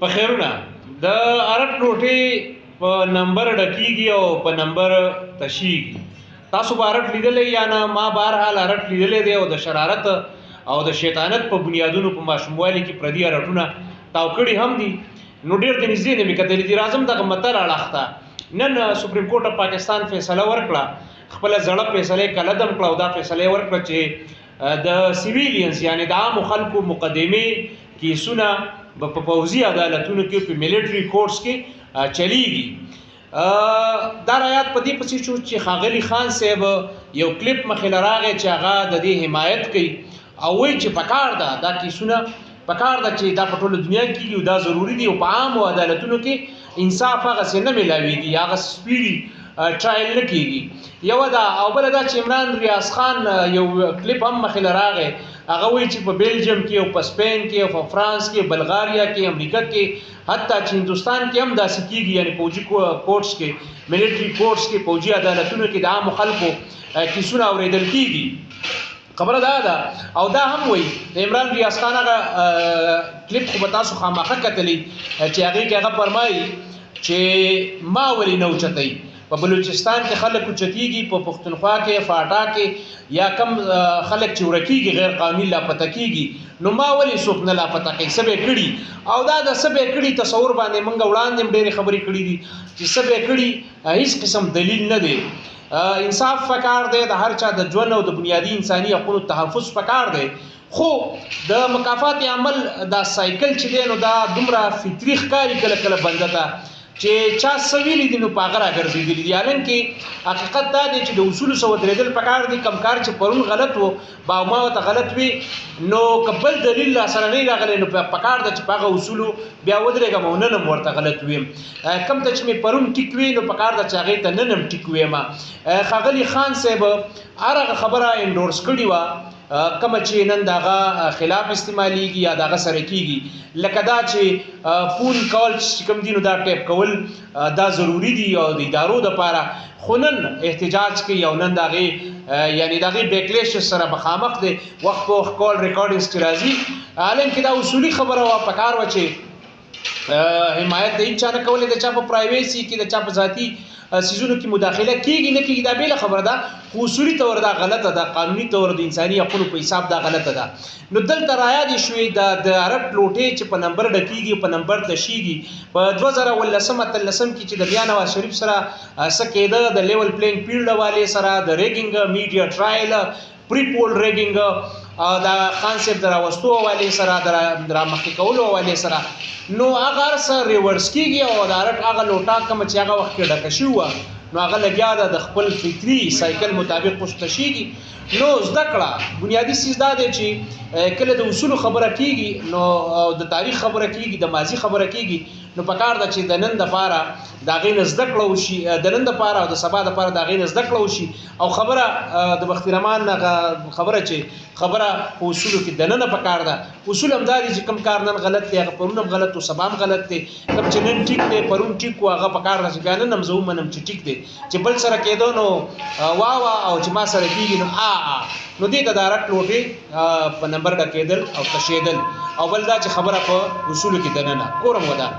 په خیرونه د ارټ لوټې په نمبر ډکیږي او په نمبر تشیږي. تاسو به ارټ لیدلی یا نه؟ ما بهرحال ارټ لیدلی دی او د شرارت او د شیطانت په بنیادونو په ماشوموالي کې پردي ارټونه تاو کړي هم دي، نو ډېر د نږدې نه مې کتلي دي. راځم دغه متل اړخ ته. نن سپریم کورټ اف پاکستان فیصله ورکړه، خپله زړه فیصله یې کلدم کړه او دا فیصله یې ورکړه چې د سیویلینز یعنی د عامو خلکو مقدمې کیسونه به په پوځي عدالتونو کې په میلیټري کورټس کې چلیږي. دا رایات په دې پسې شو چې ښاغلي خان صاحب یو کلیپ مخې له راغی چې هغه د دې حمایت کوي او وایي چې پکار ده دا کیسونه، پکار ده چې دا په ټوله دنیا کې کېږي او دا ضروري دي او په عامو عدالتونو کې انصاف هغسې نه میلاویږي، هغه سپیډي ټرایل نه کېږي. یوه دا او بله دا چې عمران ریاض خان یو کلیپ هم مخې له راغی، هغه وایي چې په بیلجیم کې او په سپین کې او په فرانس کې، بلغاریا کې، امریکا کې، حتی چې هندوستان کې هم داسې کېږي، یعنې پوځي کورټس کې، میلیټري کورټس کې، پوځي عدالتونو کې د عامو خلکو کیسونه اورېدل کېږي. خبره دا ده او دا هم وایي د عمران ریاض خان هغه کلیپ خو به تاسو خامخا کتلی چې هغې کې هغه فرمایي چې ما ولې نه اوچتوي، په بلوچستان کې خلک اوچتیږي، په پښتونخوا کې، فاټا کې یا کم خلک چې ورکیږي غیر قانوني لاپته کیږي، نو ما ولې څوک نه لاپته کوي، څه به یې کړي؟ او دا د څه به یې کړي تصور باندې موږ وړاندې هم ډېرې خبرې کړي دي چې څه به یې کړي هیڅ قسم دلیل نه دی. انصاف پکار دی، د هر چا د ژوند او د بنیادي انساني حقونو تحفظ پکار دی، خو د مکافات عمل دا سایکل چې دی نو دا دومره فطري ښکاري کله کله بنده ته چې چا څه ویلي دي نو په هغه راګرځېدلي دي. حالانکې حقیقت دا دی چې د اصولو سره ودرېدل پکار دي. کم کار چې پرون غلط و با ما ورته غلط وي، نو که بل دلیل را سره نه راغلی نو پکار ده چې په هغه اصولو بیا ودرېږم او نن هم ورته غلط ویم. کم ته چې مې پرون ټیک وي نو پکار ده چې هغې ته نن هم ټیک ویم. ښاغلي خان صاحب هر هغه خبره انډورس کړې وه کومه چې نن د هغه خلاف استعمالیږي یا د هغه سره کیږي، لکه دا چې فون کال چې کوم دي نو دا ټیپ کول دا ضروري دي او د ادارو دپاره، خو نن احتجاج کوي او نن د هغې یعنې د هغې بیکلیش سره مخامخ دی، وخت په وخت کال ریکارډینګز چې راځي. حالانکې دا اصولي خبره وه، پکار وه چې حمایت د هیچا نه کولی، د چا په پرایویسي کې، د چا په ذاتي سیزونو کې مداخله کیږي نه کیږي دا بېله خبره ده، خو اصولي طور دا غلطه ده، قانوني طور د انساني حقونو په حساب دا غلطه ده. نو دلته رایادې شوې د ارټ لوټې چې په نمبر ډکیږي په نمبر تشیږي. په 2018 18 کې چې د میا نواز شریف سره څه کېده، د لیول پلینګ پیلډ والې سره، د ریګینګ میډیا ټرایل، پری پول ریګینګ، د خان صاحب د راوستو حوالې سره، د رامخکې کولو حوالې سره، نو هغه هر څه ریورس کېږي او د ارټ هغه لوټه کومه چې هغه وخت کې ډکه شوې وه نو هغه لګیا ده د خپل فطري سایکل مطابق اوس تشیږي. نو زده کړه بنیادي څیز دا دی چې کله د اصولو خبره کېږي نو د تاریخ خبره کېږي، د ماضي خبره کېږي، نو پکار ده چې د نن دپاره د هغې نه زده کړه وشي، د نن دپاره او د سبا دپاره د هغې نه زده کړه وشي. او خبره د بختي رحمان هغه خبره چې خبره په اصولو کې دننه پکار ده. اصول هم دا دي چې کوم کار نن غلط دی هغه پرون هم غلط و، سبا هم غلط دی، کوم چې نن ټیک دی پرون ټیک و هغه پکار ده چې بیا نن هم زه ومنم چې ټیک دی، چې بل سره کېدو نو وا وا او چې ما سره کېږي نو آ آ. نو دې ته د ارټ لوټې په نمبر ډکېدل او تشېدل، او بل دا چې خبره په اصولو کې دننه. کورم ودان.